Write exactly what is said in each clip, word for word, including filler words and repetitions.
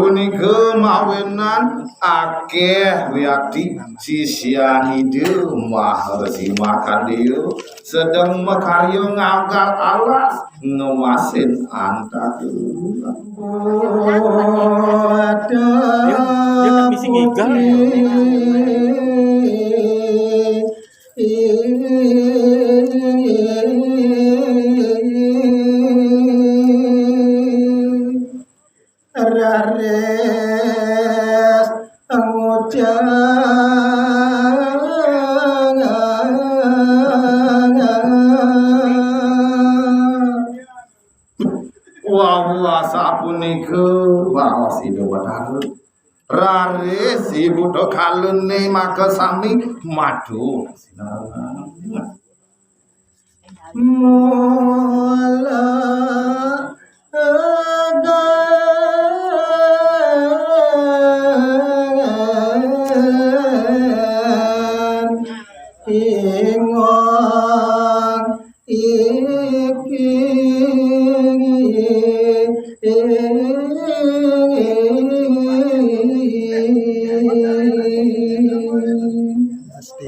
Punika mawinan akéh wiakti sisian Ida Maharsi Markandeya sedeng makarya ngagal alas ngemasin antaka. Dia, dia tak misi ngigal, ya. Raris ngucap. Wah, wah, sapunika baos Ida Betara. Raris Ida Betara kalune makasami matur sinareng. Mula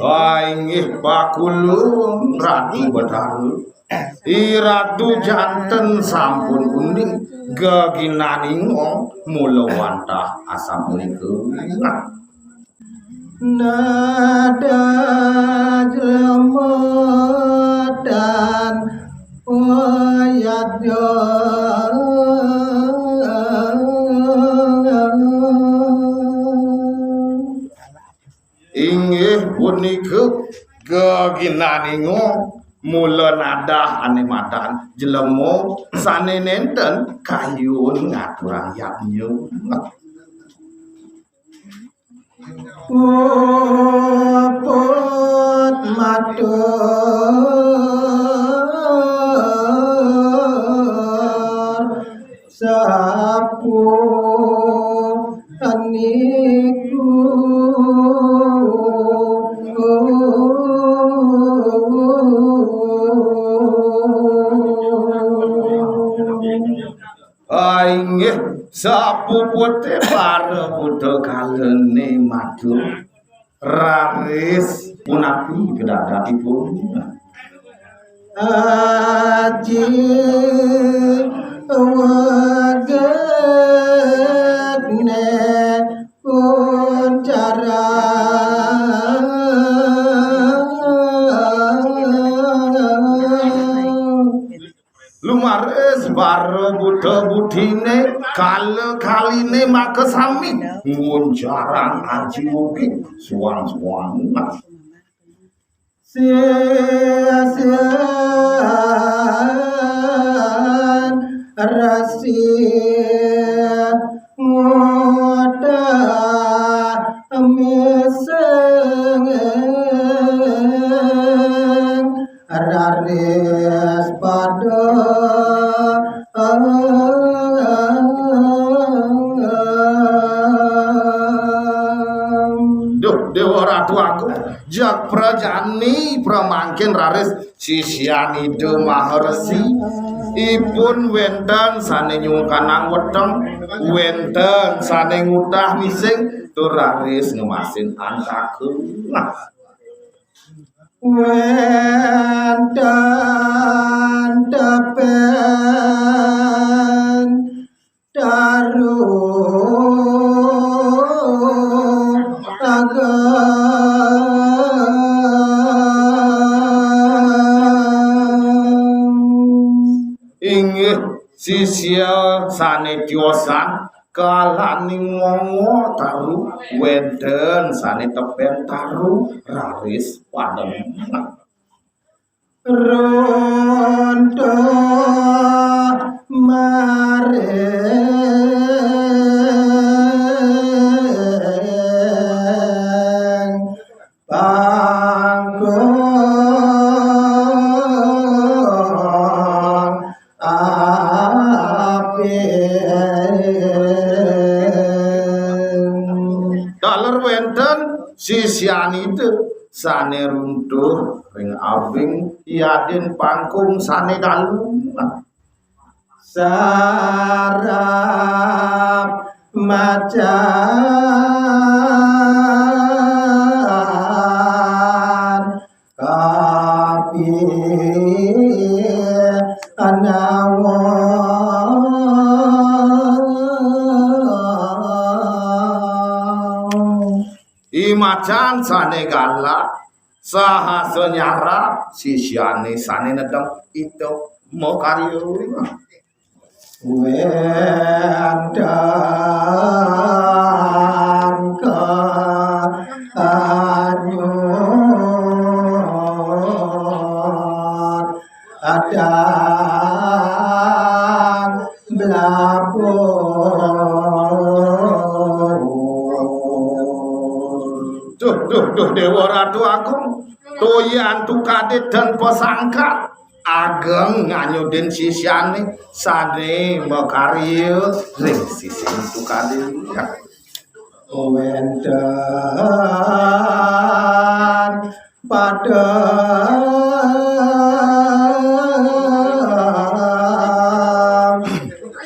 Ah, inggih pakulun Ratu Betara. I Ratu janten sampun uning geginaning mula wantah asapunika. Nada jlemetan wayadya. Inggih punika geginaninga mula nadah ane madan jelema sane nenten kayun ngaturang yadnya. Puput matur sapu aniku. Ah, inggih, sapupute para buta kalane matur. Raris punapi kedadatipun? Aji wajatne uncara. Lumaris para buta budine kala kaline makasami nguncarang aji ugi suang-suang. Sisian rasi ngudah miseng. Raris pada. Duh, Dewa Ratu Agung, jak prajani pramangkin raris sisian Ida Maharsi. Ipun wenten sane nyungkanang weteng, wenten sane ngutah mising, tur raris ngemasin antaka. Wenten tepen taru ageng. Inggih, sisia sane tiosan kalaning mongo taru, wenten sane tepen taru raris padem. Runtuh maring panggung aping. Taler wenten sisian Ida sane runtuh ring abing yadin pangkung sane dalu. Sarap macan kapi anawa. I macan sane galak saha sanyarap sisiane sane nedeng ida makarya. Wénten kanyut adang blabur. Duh, duh, duh, Dewa Ratu Agung, toyan tukade dan pasangkan ageng nganyudin sisiane sane makarya ring sisin tukade. Wénten padang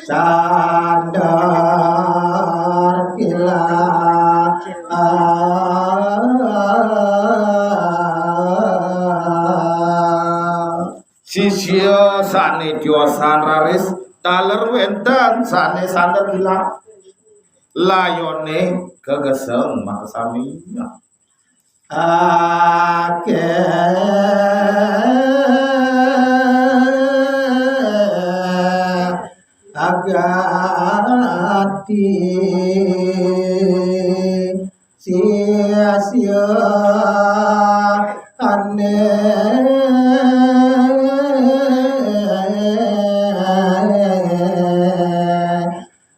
sandar kilat. Sisia sane tiosan raris taler wénten sane sandar kilat. Layone kageseng makasami. Akeh agati sia-sia ane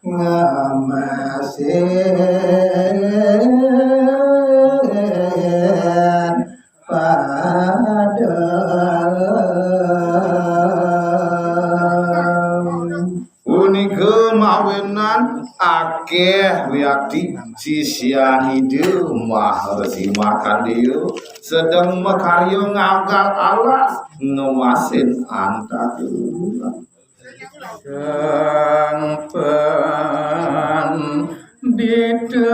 ngemasin padang. Punika mawinan akeh wiakti sisian Ida Maharesi Markandeya sedeng makarya ngagal alas ngemasin antaka. Sang Pandita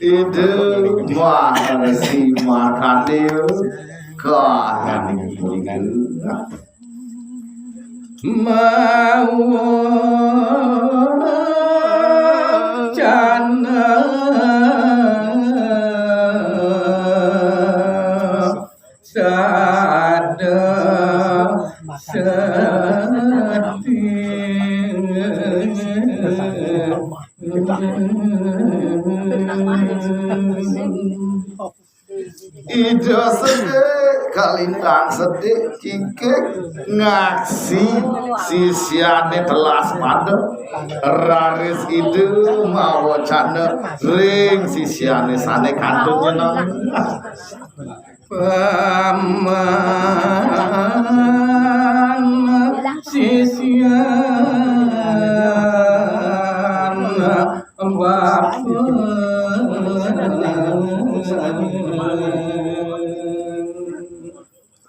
Ida Maharesi Markandeya kalaning punika. Mawacana sada sati. Ida sedik, kalintang sedik, kikik ngaksi sisiane telas pada. Raris Ida mawacana ring sisiane sane kantun nyeneng. Paman sisian bapa.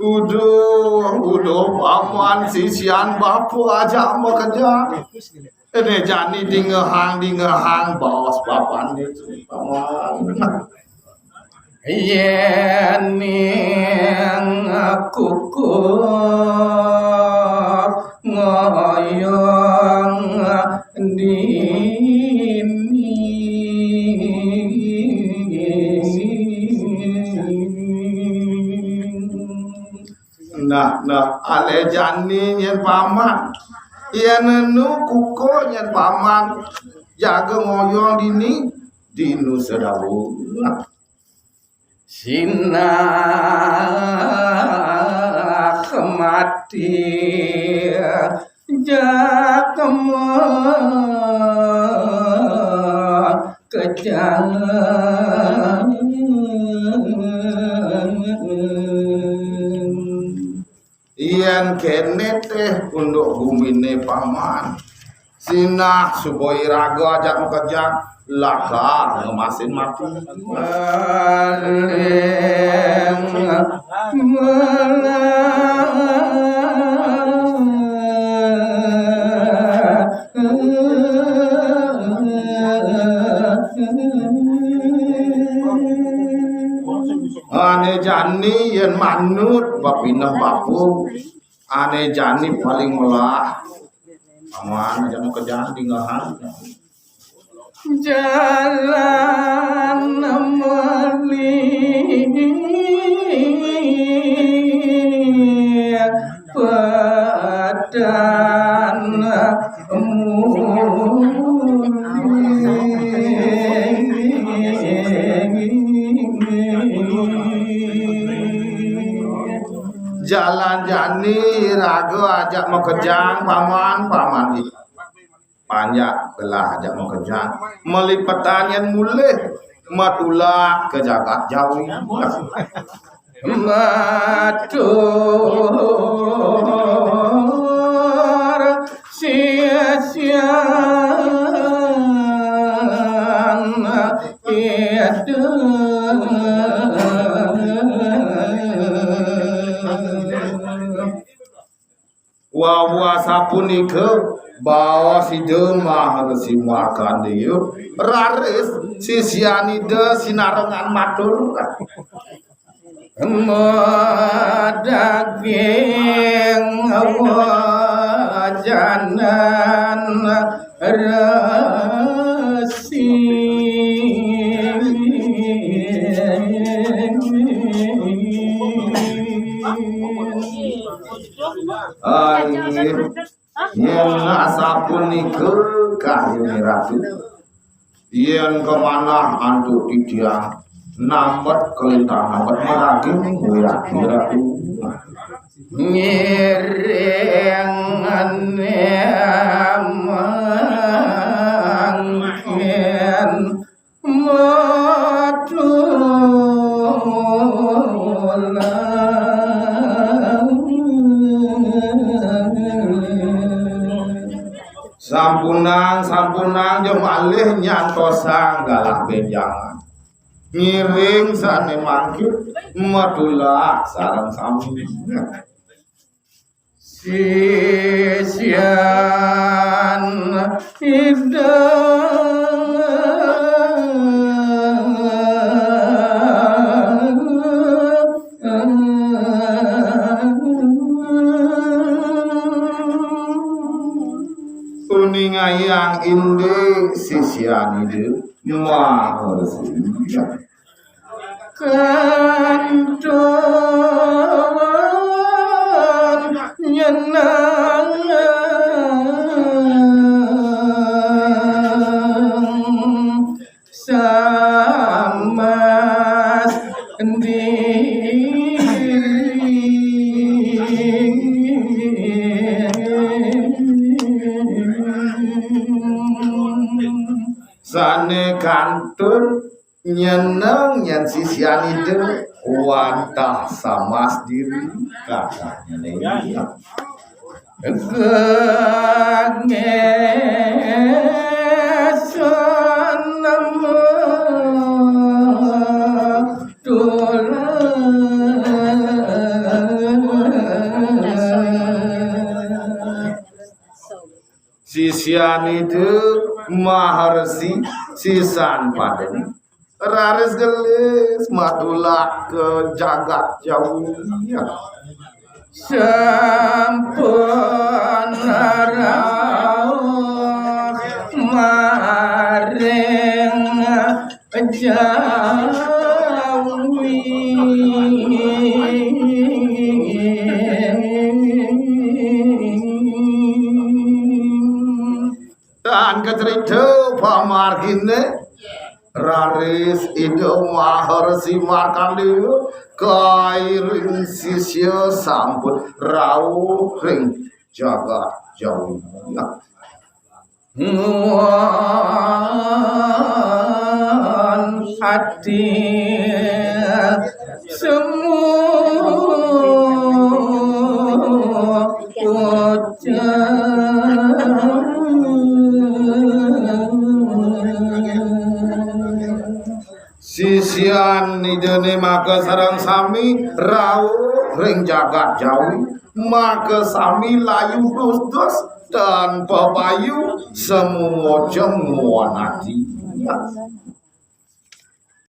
Uduh, uduh, paman sisian bapa ajak makejang. Ene jani dingehang, dingehang, baos bapane, paman. Yening kukuh ngoyong dini. Nah, nah, ale jani nyen paman. Yen enu kukuh nyen paman. Jaga ngoyong dini, dinu sedawu. Sinah mati jakma kejang. Yen kene teh unduk gumine paman. Sinah suba iraga ajak makejang. Lakar ngemasin mati. Ané jani yén manut pepineh bapa. Ané jani paling melah. Aman aja mau kerjaan tinggalan. Jalan meli padan muli. Jalan jani raga ajak makejang paman, paman. Panjak gelah ajak makejang. Melipetan yén mulih matulak ka jagat Jawi. Matur sisian ida. Wau sapunika baos Ida Maharsi Markandeya raris sisian Ida sinarengan matur. Madaging wajanan resi. Inggih. Yén asapunika kayuné Ratu. Yén kamanah antuk titiang, nambet kalintang nambet maragin wiakti Ratu. Ngiring ané mangkin matur. Sampunang, sampunang, ja malih nyantosang galah bénjangan. Ngiring sané mangkin matulak sareng sami. Sisian Ida. Uningayang indik sisian Ida Maharsi. Kantun nyenengang samas diri. Sané kantun nyeneng yén sisian Ida wantah samas diri kakahnya. Gagésan nemu tulang. Sisian Ida Maharsi Sisan Padeng raris gelis matulak ka jagat Jawi. Sampun rauh maring Jawi. Tan kacerita pamarginé raris Ida Maharsi Markandeya kairing sisya sampun rauh ring jagat Jawi. Nuwun ati semu ucap. Maka sareng sami rauh ring jagat Jawi, maka sami layu dus-dus tanpa payu, semua jemuan ati.